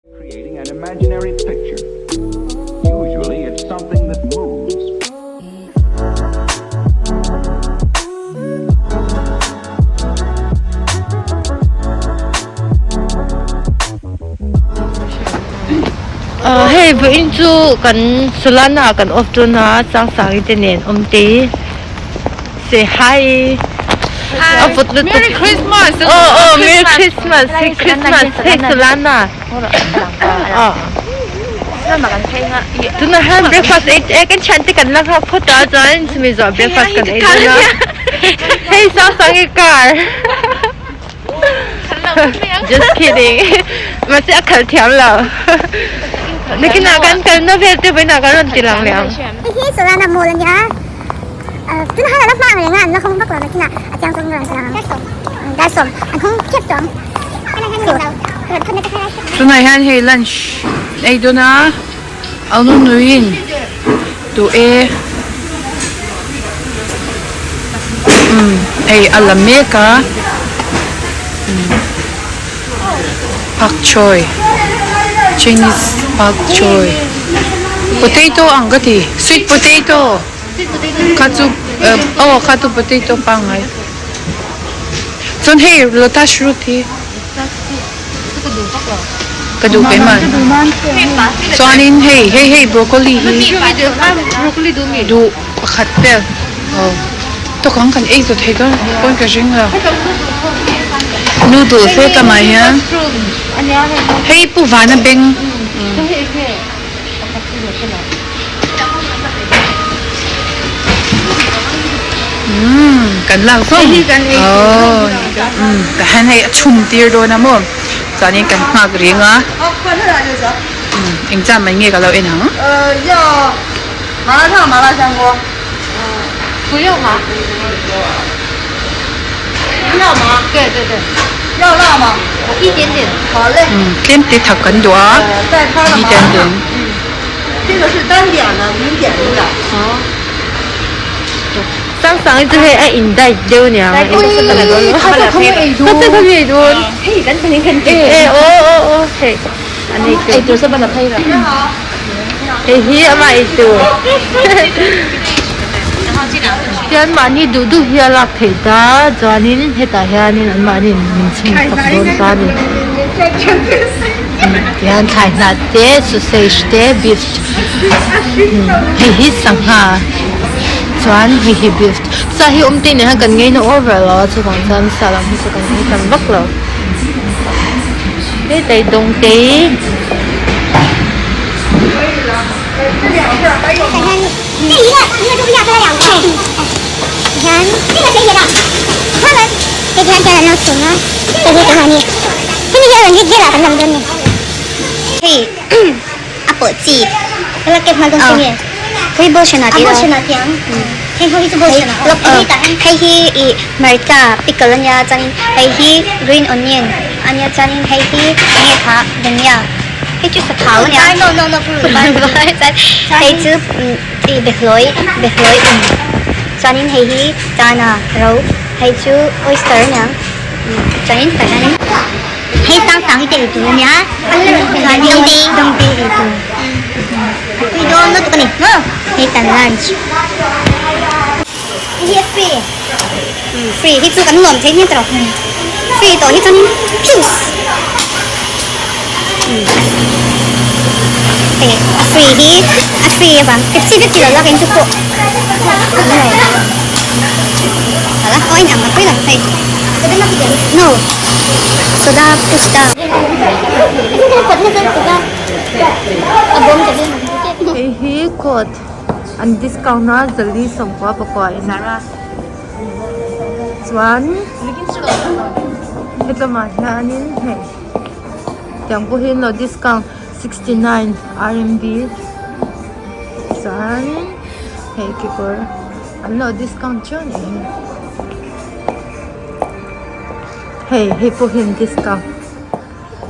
Creating an imaginary picture. Usually it's something that moves. Uh, hei vawiin chu kan Solana kan off dawn a Sangsangi te nen awm te say hi Hi. Merry Christmas. Oh oh Merry Christmas. Merry Christmas. Hei Solana. Tunah hian breakfast ei e kan thian te kan la nghak phawt a chuan chumi zawh breakfast kan ei dawn a hei Sangsangi car just kidding mahse a khalh thiam lo nakinah kan kalna vel te vawiinah kan rawn ti lang leh ang. Hei hi Solana mall a nia tunah hian a la hma ang reng a an la hawng vak lo nakinah a chiang zawk in rawn ti lang ang dar sawm an hawng khiap tawh ang. Tunah hian hei lunch ei dawn a anu nuiin duh e umm hei a la mek a pak choy chinese pak choy potato ang ka ti sweet potato kha chu aw kha chu potato pangngai. Chuan hei lotus root hi ka duh keimah chuanin hei hei hei broccoli hi duh pakhat vel aw tawk ang kan ei zawt thei dawn pawn ka ring lo noodles he tlama hian hei pu vana beng. Umm kan lak zawng aww umm tah hian hei a chhum tir dawn a maw chuanin kan nghak reng a umm eng chan mai nge ka lo en ang. Umm tlem te thak kan duh a i ten den Sang sang hi chu hei a in diet deuh aniang a e aw aw aw hei an ei tur hei hi amah ei tur tian mahni duh duh hi a lak theih ta chuanin hetah hianin an mahni min chhung chak dawn ta a ni tihian thlai hnah te sausage te beef hei hi sangha chuan hei hi beef sa hi awm te nen hian kan ngeina over lo a chuvang chuan sa lam hi chu kan ei tam vak lo heta dawng te. Hei hi ih hmarcha pickle ania chuanin hei hi green onion ania chuanin hei hi enge kha dhania hei chu sathau ania hei chu ih behlawi behlawi um chuanin hei hi chana ro hei chu oyster ania chuanin tah hianin hei sang sang hi te eitur ania chuanin dawngte eitur a tui dawn lutuk ani maw hei kan lunch hei hi a free free hi chu kan nuam thei hle tawh free tawh hi chuanin pius hei a free hi a free avang fifty fifty lo lak in chu pawh hala aw in ang a pui lo hei no soda push down Hei hi coat an discount a zali sawmkua pakua in chuan hetlawmah hianin hei tiang pawh hi an lo discount 69 RMB chuan hei kekawr an lo discount chiah a nih hi hei hei pawh hi an discount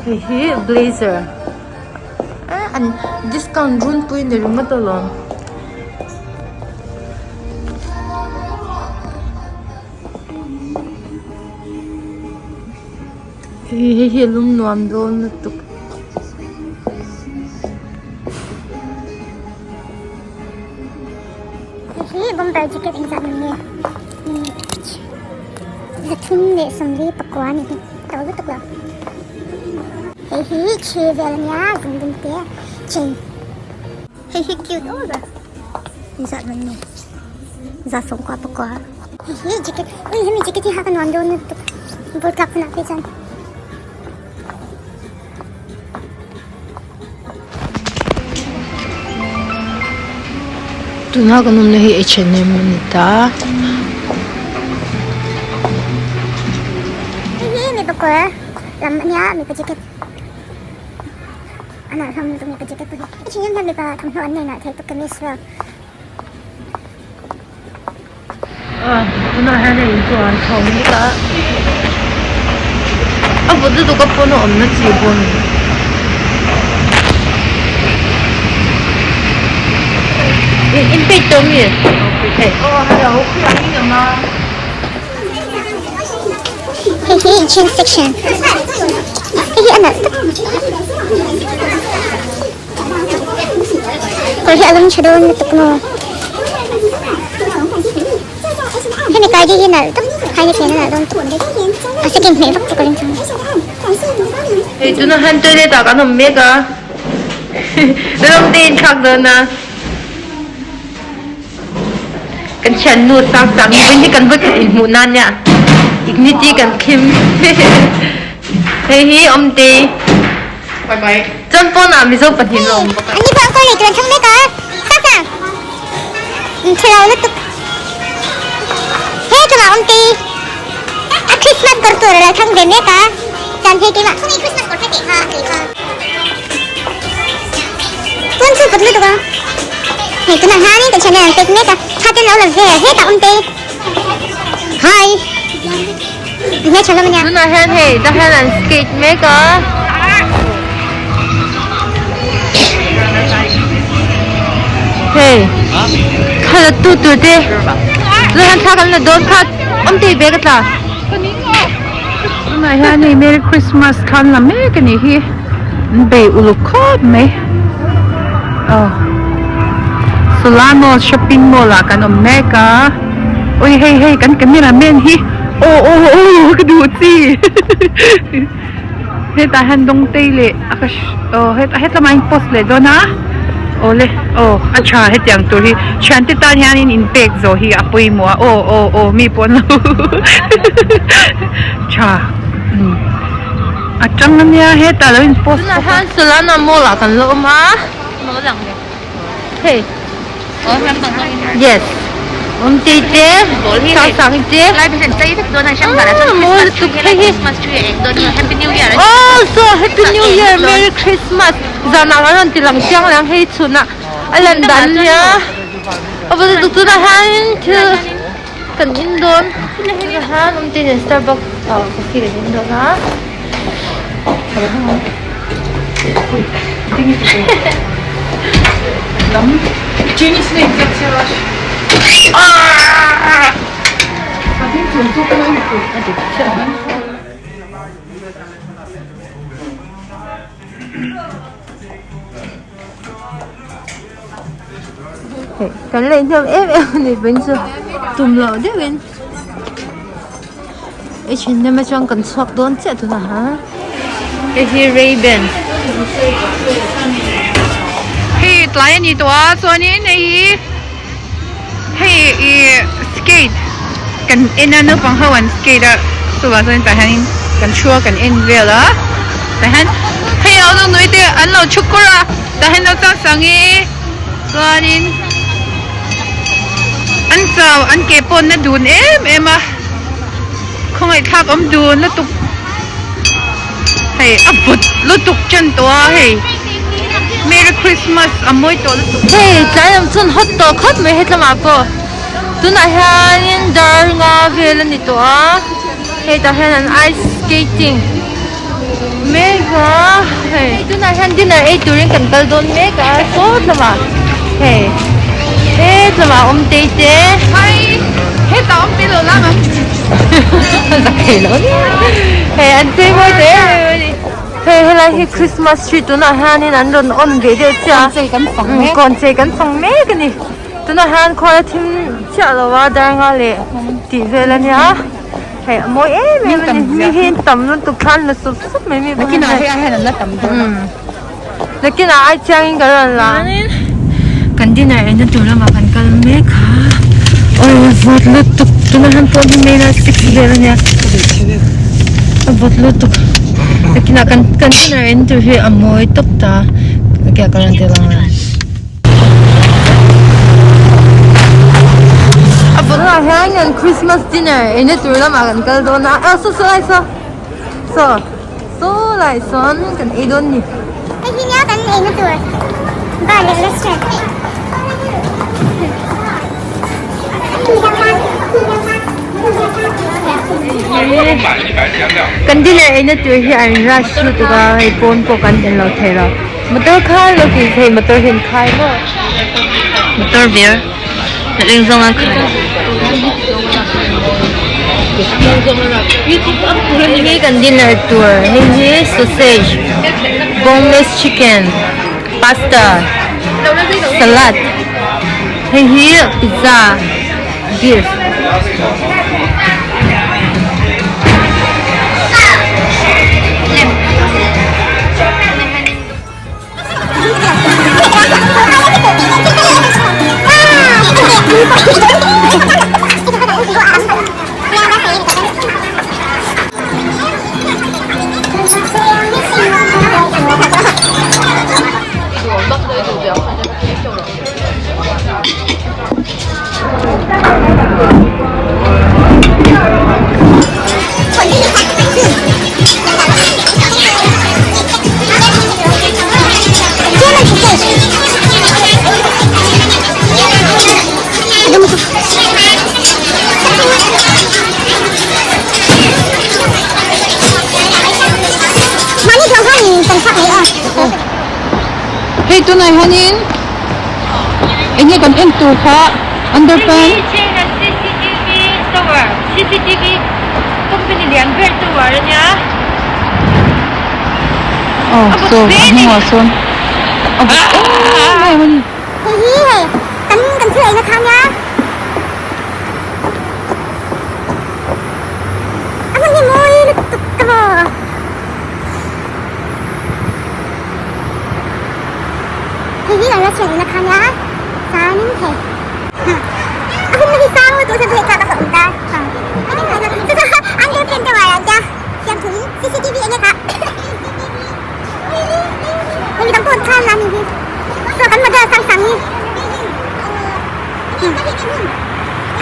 hei hi blazer eh an discount runpui ni ringawt alawm. Hei hi a lum nuam dawn lutuk. bomber jacket engzat man nge zathum leh sawmli pakua a ni hi to lutuk lo hei hi thi vel ania zum dum te chain hei hi cute over engzat man nge za sawmkua pakua hei hi jacket ui hemi jacket hi hak a nuam dawn lutuk bur tlak hunah phei chuan. Tuna kan awmna hi H and M a ni ta. Hei hi mipa kawr lam a nia mipa jacket a nalh hlawm lutuk mipa jacket pawh hi H and M hian mipa thawmhnaw an nei nalh thei tuk kamis vel. Tunah hian hei inchung an chho mek a a vawt lutuk a pawn a awmna chi pawh a ni in peih tawh mi Hei hi inchhung section hei hi a nalh tak Kawr hi a lum tha dawn lutuk maw? Hemi cardi hi nalh tak hai ni thlen a nalh dawn tuk a second hmeh vak chu ka ring chuang Hei tuna hian toilet ah kan awm mek a rawng te in thlak dawn a kan thiannu sang sang hi vawiin hi kan vawikhat inhmuh nan nia ignity kan thlim hei hi awmtei. Chuan pawnah Mizo pahnih an awm bawk a. An ni pawh an kawl nei tur an thlang mek a, sang sang in thla lo lutuk. He chungah awm te a Christmas kawr tur a lo thlang ve mek a, chuan hei keimah thungi Christmas kawr kha tih kha a lei kha. Pawn chu put lutuk a, hei tunah hianin ka thian hian an pek mek a, thla te an lo la ve, hetah awm te hi. Tunah hian hei tah hian an skate mek a. Hei thla la tu tur te tunah hian thla kan la dawn kha awm tei bag a tla. Tunah hian hei Merry Christmas thla an la mek a nih hi an bei uluk khawp mai aw Solano shopping mall ah kan awm mek a. Ui hei hei kan camera man hi aw aw aw ka duh chi hetah hian dawngtei leh a ka aw hetah hetlamah hian post leh dawn a aw le aw a tha hetiang tur hi thiante tan hianin inpek zawh hi a pawimawh a aw aw aw mi pawh an lo tha a tang ania hetah lo in post Tunah hian Solana mall ah kan la awm a hei Yes. Awm tei te, sang sang te. Oh, so happy new year, merry christmas. Zanah kan rawn ti lang chiang leh ang hei chhunah a lan dan nia. A va lutuk tunah hian thil kan in dawn. Tunah hian awm tei nen Starbucks coffee kan in dawn a. Kan lei hnem em em a ni pawhin chu tum loh deuhin H and M atang kan chhuak dawn chiah tunah ha hei hi Ray Ban hei tlai a ni tawh a chuanin hei hi hei ih skate kan en a naupang ho an skate a chuvang chuan tah hianin kan thu a kan en vel a tah hian hei a lo nui te an lo thu kur a tah hian naupang sangi. Chuanin an chau an ke pawh na dun em em a khawngaih thlak awm dun lutuk hei a vut lutuk chen tawh a hei Merry Christmas a mawi tawh lutuk. Hei tlai lam chuan hot tawh khawp mai hetlamah pawh tunah hianin dar nga vel a ni tawh a hetah hian an ice skating. Mek a hei tunah hian dinner ei turin kan kal dawn mek a sawt lamah hei het lamah awm tei te Hi hetah awm tei lo lam ang zak thei lo nia hei an chei mawi ta em em a ni hei helai hi Christmas tree tunah hianin an rawn on ve deuh chiah a kawn chei kan fang mek kawn chei kan fang mek a ni tunah hian khual a thim. chiah lo a dar nga leh tih vel a nia hei a mawi em em a ni mi hi an tam lutuk thla an la sup sup mai mi nakinah hei ai hian an la tam dawn a nakinah ai chiangin ka rawn la kan dinner eina tur lamah kan kal mek a awi a vawt lutuk tunah hian pawh hi main a six vel a nia a vawt lutuk nakinah kan kan dinner eina tur hi a mawi tawp ta nakinah ka rawn tel ang a. A bulah hian kan Christmas dinner eina tur lamah kan kal dawn a aw saw saw lai saw saw saw lai sawn kan ei dawn ni. Hei hi nia kan eina tur bar leh restaurant. Kan dinner eina tur hi an rush lutuk a hei pawn pawh kan en lo thei lo. Motor kha lo tih thei motor hian khai maw motor vir ring zawng a khai hei hi kan dinner tur hei hi sausage boneless chicken pasta salad hei hi pizza beef. Hei tunah hianin eng nge kan en tur kha underpant China CCTV tower CCTV company lian ber tower a nia aw saw a hnungah sawn a vawt em em a ni. Hei hi hei kan kan thil eina kha nia a hmun hi mawi lutuk ka maw. Hei hi kan restaurant eina kha nia chuanin hei a hun na hi sang lutuk chuan hei tlak a hlawh awm ta chu chu underpant tower ah tia siam thung cctv enge kha hei midang pawh an khan a ni hi saw kan model sang sang hi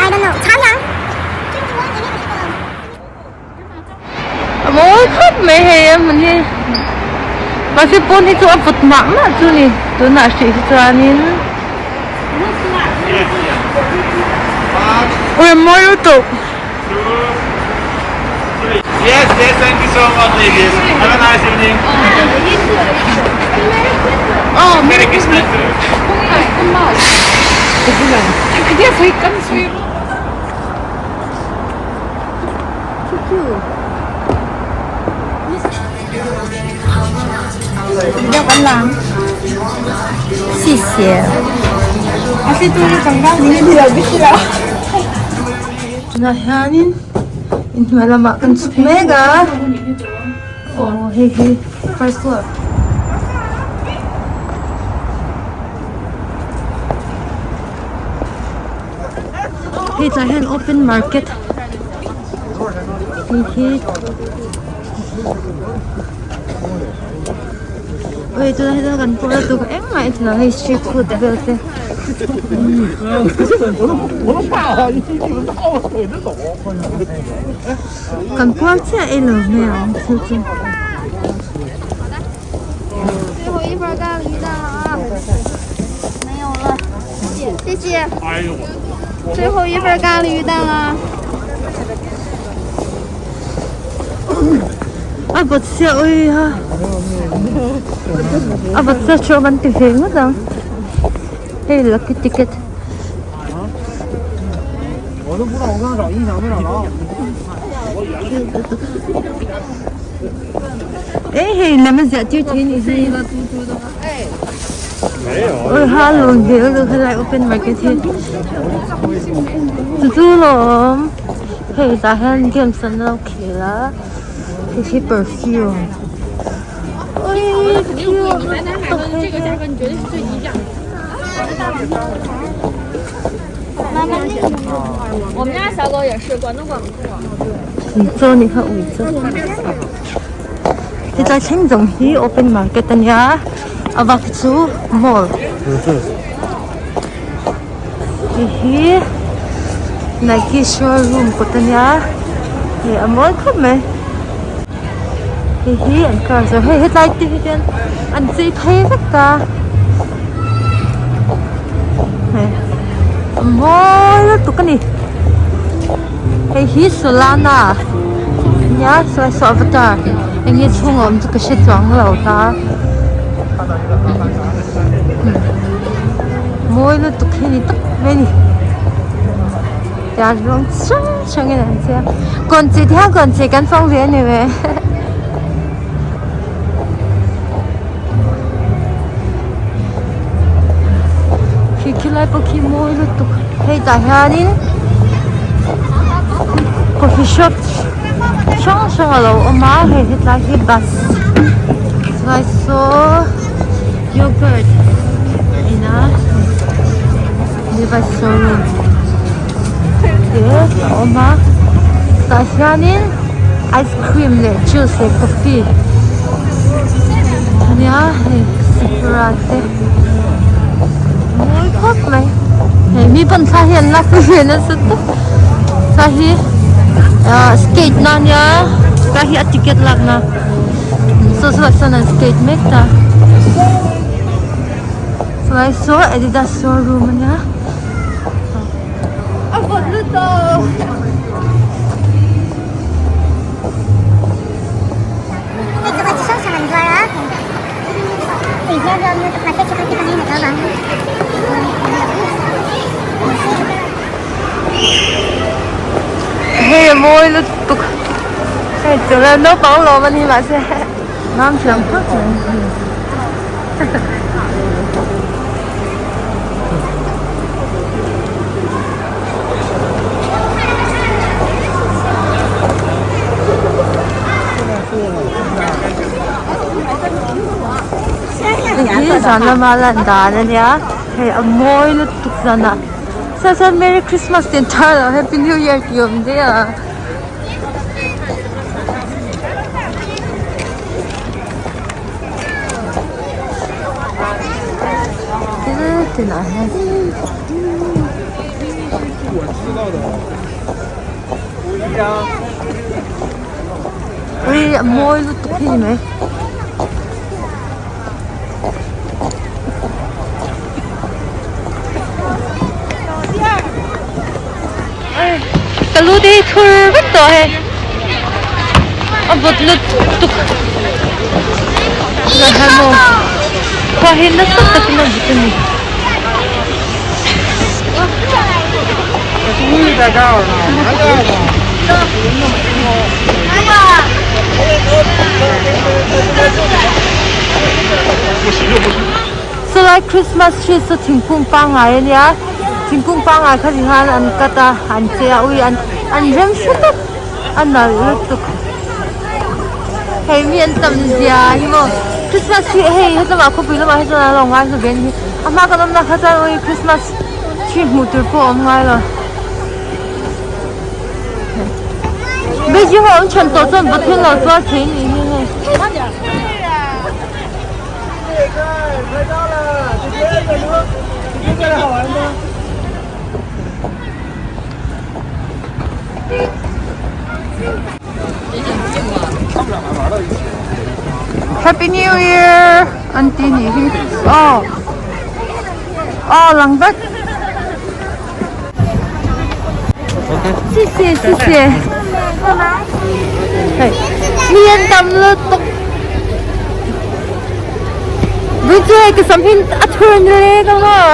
I don't know chhang ang. A mawi khawp mai hei a hmun hi mahse pawn hi chu a vawt mah mah chu ni tunah hrih hi chuanin ui a mawi lutuk. Yes, yes, thank you so much, ladies. Have a nice evening. Oh, Merry Christmas. 谢谢。Tunah hianin inhnuai lamah kan chhuk mek a aw hei hi first floor. Hei tlai hian open market tih hi oi tunah hian kan pawh na tur engmah a inthlan hei street food vel te. Kan puar chiah ei lo mai ang thil chu. A bawt chiah ui ha a bawt chiah thu an ti ve ngawt ang hei lucky ticket eh hei lem a ziah tir thei a nih hi. Ui ha lun hmel lutuk helai open market hi chu chu lawm hei tah hian games an lo khel a hei hi perfume ui cute lutuk hei hi. Uicho a nih kha uicho hetlai thleng zawng hi open market a nia a vak chu mall hei hi nike showroom kawt a nia hei a mawi khawp mai hei hi an car zawrh hei hetlai te hi chuan an chei phei vek ta hei a mawi lutuk a ni. Hei hi Solana nia chuan saw avatar eng nge chhung a awm chu ka hre chuang lo ta mawi lutuk hi ni tak mai a ni tiang rawng chi hrang hrang in an chei a kawn chei te hian kawn chei kan fang ve a ni mai. Khi khi lai pawh khi mawi lutuk hei tah hianin coffee shop hrang hrang alo awm a hei hetlai hi bus chuai saw yogurt a in a levi's showroom te a awm a tah hianin ice cream leh juice leh coffee ania hei sephora te mawi khawp mai hei mi pawn thla hi an lak ve nasa tawp thla hi ah skate na ania thla hi a ticket lak na saw saw ah sawn an skate mek ta. Chuai saw Adidas showroom ania a vawt lutuk. Hei chu chi hrang hrang an zuar a tui hmel hlawm lutuk mahse chi khat hi ka ngainat lo vang. Hei a mawi lutuk hei chula naupang lawm ani mahse mam thiam khawp mai. Hei zan lama lan dan ania hei a mawi lutuk zanah saw sawn merry christmas tih an tar lo happy new year tih a awm daih a. Thil tinah hian ui a mawi lutuk hi ni mai. Ka lu te hi thur vek tawh hei a vawt lutuk tunah hian maw khua hi nasa takin a vawt a ni. Chulai Christmas tree chu thingkung pangngai a nia thingkung pangngai kha ti khan an cut a an che a ui an an rem hre tawp a nalh lutuk hei mi an tam zia hi maw Christmas hi hei hetlama khawpui lamah hi chuan an lo ngai hlu ve a ni hi a hma kan awmna kha chuan ui Christmas tree hmuh tur pawh a awm ngai lo Beijing a awm chhan tawh chuan Pathian lo tuar thei a nih hi hei. Happy New Year an ti nih hi aw aw lang vek 谢谢谢谢 hei mi an tam lutuk vui chu hei ka sam hi a thur ni le ka maw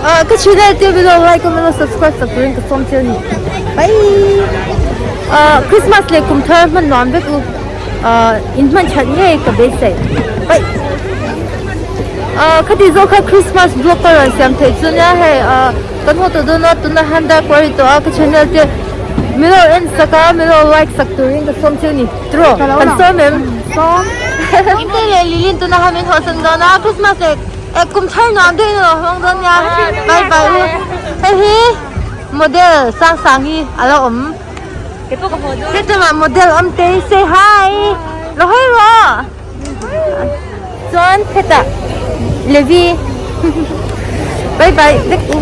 ah ka channel te below like comment leh subscribe sak turin ka sawm chiu a ni bye ah Christmas leh kum thar hman nuam vek u ah in hman that ngei ka beisei bye. Ahh khati zawk kha Christmas vlog ka rawn siam theih chu nia hei ahh kan haw tawh dawn a tunah hian dark war hi tawh a ka channel te min lo en sak a min lo like sak turin ka sawm chiu ni tiraw kan sawm em sawm Kimte leh Lilin tunah hian min haw san dawn a Christmas leh eh kum thar nuam deuhin a lo hawng dawn nia bye bye u hei hi model sang sang hi a lo awm hetlangah model awm te hi say hi lo hawi rawh. Chuan hetah Levi bye bye vek u.